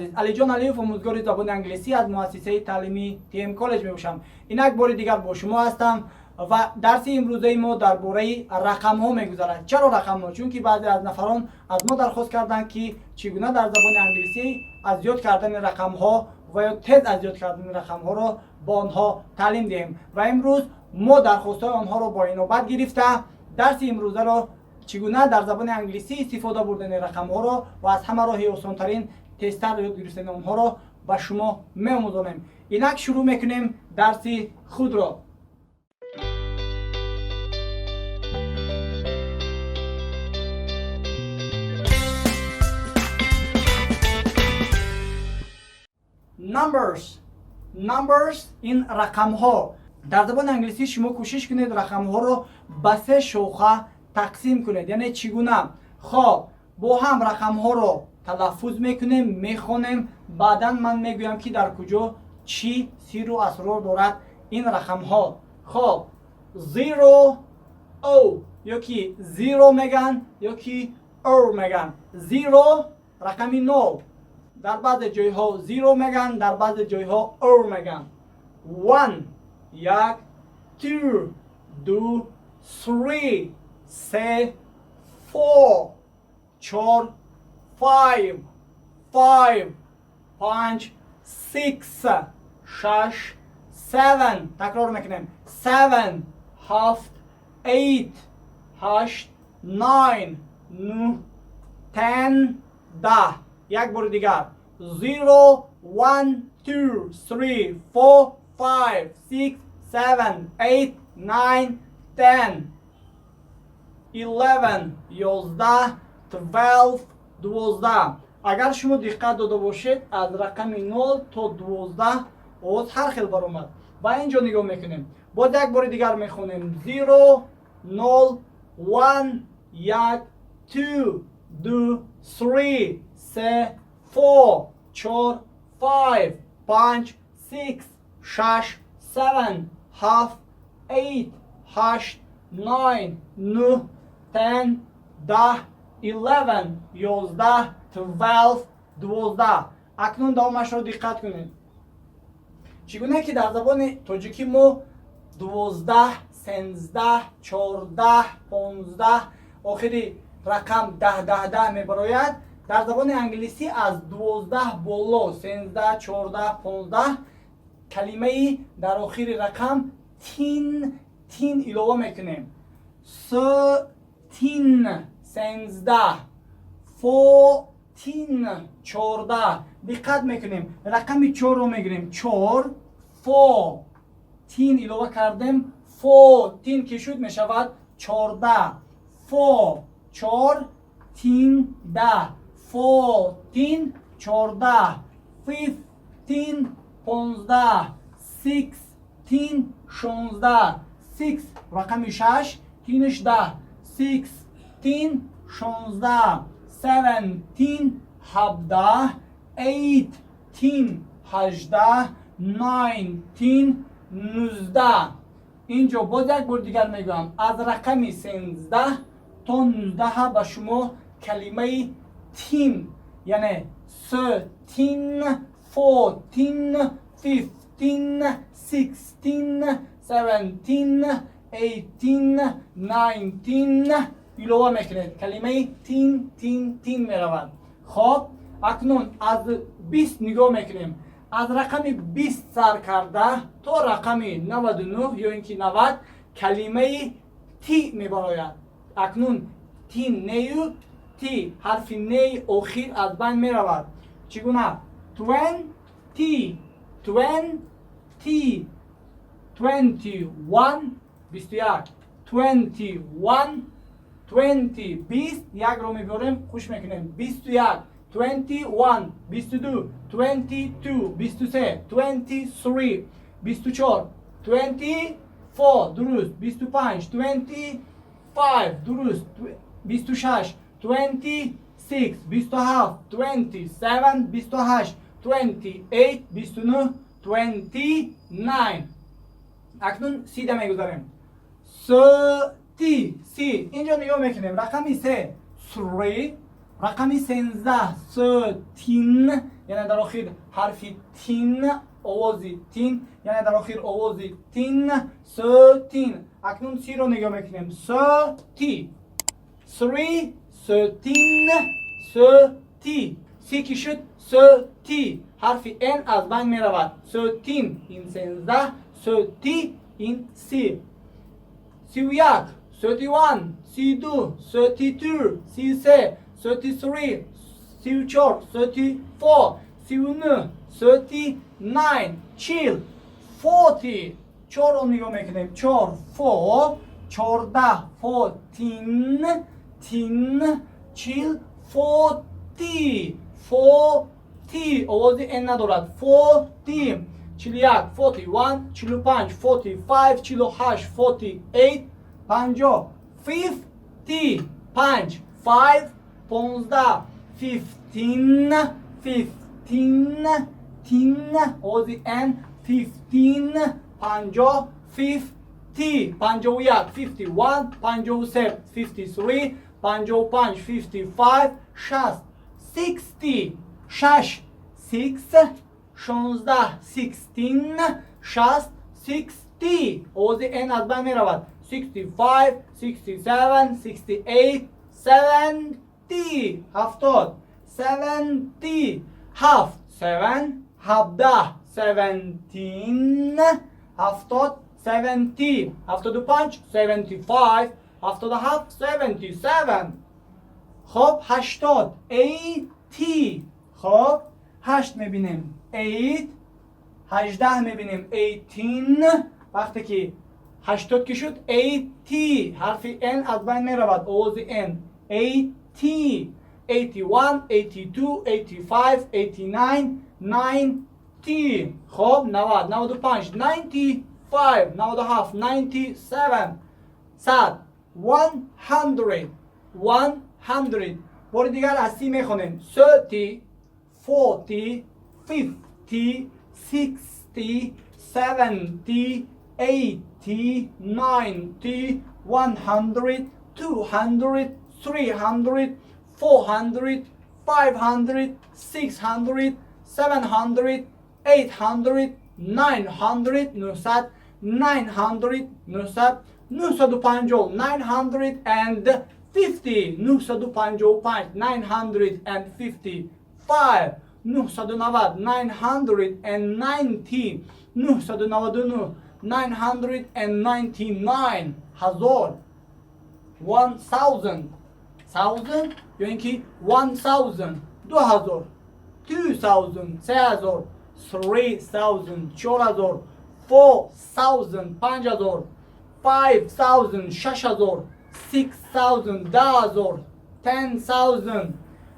Азиз, Алиҷон Алиев, омӯзгори забони англисӣ аз муассисаи таълимии ТМ Коллеҷ мебошам. Инак бори дигар бо шумо ҳастам ва дарси имрӯзаи мо дар бораи рақамҳо мегузарад. Чаро рақамҳо? Чунки баъзе аз нафарон аз мо дархост карданд, ки чӣ гуна дар забони англисӣ аз ёд кардани рақамҳо ва ё тез аз ёд кардани рақамҳоро ба онҳо таълим диҳем. Ва имрӯз мо дархостҳои онҳоро бо инобат гирифта, дарси имрӯзаро чӣ гуна дар забони англисӣ истифода бурдани рақамҳоро ва аз ҳама роҳи осонтарин тезтар ёд гирифтани онҳоро ба шумо меомӯзонем. Инак шурӯъ мекунем дарси худро. Numbers. Numbers, ин рақамҳо. Дар забони англисӣ шумо кӯшиш кунед, рақамҳоро ба се шоха тақсим кунед. Яъне чӣ гуна? Хоб, бо ҳам рақамҳоро талаффуз мекунем, мехонем, баъдан ман мегӯям, ки дар куҷо чӣ сирру асрор дорад ин рақамҳо. Хоб, zero, o ё ки zero меган, ё ки o меган. Zero, рақами нол. Дар баъзе ҷойҳо zero меган, дар баъзе ҷойҳо o меган. One, як, two, ду, three, се, four, чор, five, five, панҷ, six, шаш, seven, такрор мекунем, seven, ҳафт, eight, ҳашт, nine, нӯҳ, ten, 10. Як бори дигар: zero, one, two, three, four, five, six, seven, eight, nine, 10, 11, 11, 12, 12. Агар шумо диққат дода бошед, аз рақами нол то 12 овоз ҳар хел баромад. Ва ин ҷо нигоҳ мекунем, боз як бори дигар мехонем: zero, нол, one, як, two, ду, three, се, four, чор, five, панҷ, six, шаш, seven, ҳафт, eight, ҳашт, nine, нӯҳ, ten, 10, 11, 11, 12, 12. Акнун давомашро диққат кунед. Чӣ гуна ки дар забони тоҷикӣ мо 12, 13, 14, 15, охири рақам 10, 10, 10 мебарояд, дар забони англисӣ аз 12 боло, 13, 14, 15, калимаи дар охири рақам teen, teen илова мекунем. 13, 13, 14, 14. Диққат мекунем, рақами чорро мегирем. Чор, four, teen илова кардем, 14 ки шуд, мешавад 14. Four, чор, teen, 10. 14, 14. 15, 15. 16, 16. Six, рақами шаш, teen ш 10. 16, 16. 17, 17. 18, 18. 19, 19. Инҷо боз як бор дигар мегӯям: аз рақами 13 то 19 ба шумо калимаи teen, яъне 13, 14, 15, 16, 17, 18, 19 илова мекунед. Калимаи teen, teen, teen меравад. Хоб, акнун аз 20 нигоҳ мекунем. Аз рақами 20 сар карда то рақами 99 ё ин ки 90 калимаи ty мебарояд. Акнун teen нею ty, ҳарфи неи охир аз байн меравад. Чӣ гуна? 20, 20, 21, 21, 21, 20, 20, якро мебиёрем, хуш мекунем, 21, 21, 22, 22, 23, 23, 24, 24, дуруст, 25, 25, дуруст, 26, 26, 27, 27, 28, 28, 29, 29. Акнун 30-да мегузарем. С, ти, 30. Инҷо нигоҳ мекунем, рақами се, three. Рақами 13, 13, яъне дар охир ҳарфи тин, овози тин, яъне дар охир овози тин, 13. Акнун 30-ро нигоҳ мекунем. 30, three, 13, 30. Си ки шуд 30, ҳарфи н аз байн меравад. 13 ин 13, 30 ин 30. 31, 31, 32, 32, 33, 33, 34, 34, 39, 39, 40, 40. Чорро нигоҳ мекунем. Чор, four, 14, 14, teen, 40, 40, 40. Овози н надорад. 40. 41, 41, 45, 45, 48, 48, 50, 50, панҷ, five, 15, 15, 15, teen, овози н, 15, 50, 50, 51, 51, 53, 53, 55, 55, 60, 60, шаш, six, 16, 16, 60, 60. Овози н аз байн меравад. 65, 67, 68, 70, 70, 70, ҳафт, seven, 17, 17, 70, 70, 75, 75, 77, 77. Хоб, 80, 80. Хоб, ҳашт мебинем, eight, 18 мебинем, 18. Вақте ки 80 ки шуд 80, ҳарфи н аз байн меравад, овози н. 80, 81, 82, 85, 89, 90. Хоб, 90, 95, 95, 97, 97, 100, 100, 100. Бори дигар аз 30 мехонем. 30, 40, 50, 60, 70, 80, 90, 100, 200, 300, 400, 500, 600, 700, 800, 900, 900, 900, 900, 950, 950, 955, 955, 990, 990, 999, 999, 1000, 1000, thousand ё ин ки 1000, 2000, 2000, 3000, 3000, 4000, 4000, 5000, 5000, 6000, 6000, 10,000, 10,000.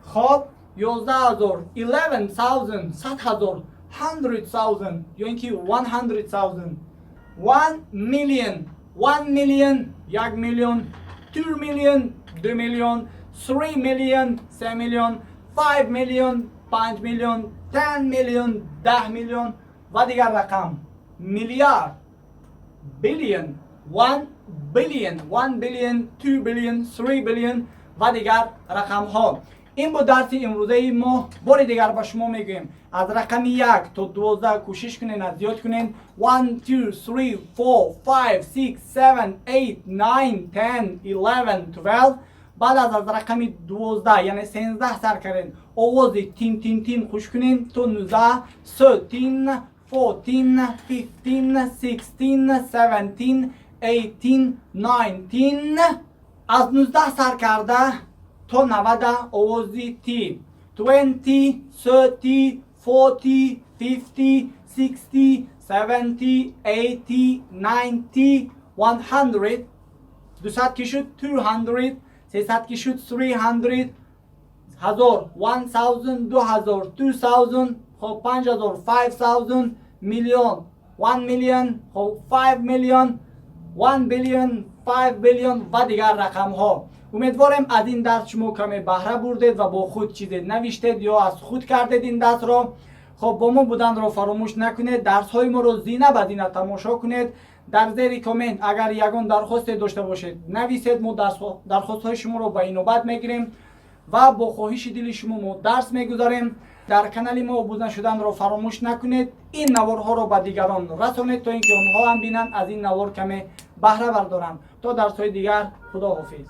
Хоб, 11,000, 11,000, 100,000, 100,000 ё ин ки 100,000, 1 million, 1 million, 1 миллион, 2 million, 2 миллион, 3 million, 3 миллион, 5 million, 5 миллион, 10 million, 10 миллион ва дигар рақам. Миллиард, billion, 1 billion, 1 billion, 2 billion, 3 billion ва дигар рақамҳо. Ин буд дарси имрӯзаи мо. Бори дигар ба шумо мегӯем: аз рақами 1 то 12 кӯшиш кунен, аз ёд кунен. 1, 2, 3, 4, 5, 6, 7, 8, 9, 10, 11, 12. Баъд аз рақами 12, яъне 13 сар кардем, овози тин, тин, тин хуш кунем то 19: 13, 14, 15, 16, 17, 18, 19. Аз 19 сар карда то 90 овози ти: 20, 30, 40, 50, 60, 70, 80, 90, 100. 200 ки шуд 200, 300 ки шуд 300, 1000, 1000, 2000, 2000, хоб, 5000, 5000, миллион, 1 million, хоб, 5 million, 1 billion, 5 billion ва дигар рақамҳо. Умедворем, аз ин дарс шумо каме баҳра бурдед ва бо худ чизе навиштед ё аз худ кардед ин дарсро. Хоб, бо мо буданро фаромӯш накунед, дарсҳои моро зина ба зина тамошо кунед. Дар зери коммент агар ягон дархосте дошта бошед, нависед, мо дархостҳои шуморо ба инобат мегирем. Ва бо хоҳиши дили шумо мо дарс мегузарем. Дар канали мо обуна шуданро фаромӯш накунед. Ин наворҳоро ба дигарон расонед, то ин ки онҳо ҳам бинанд, аз ин навор каме баҳра бардоранд. То дарсҳои дигар, худо ҳофиз.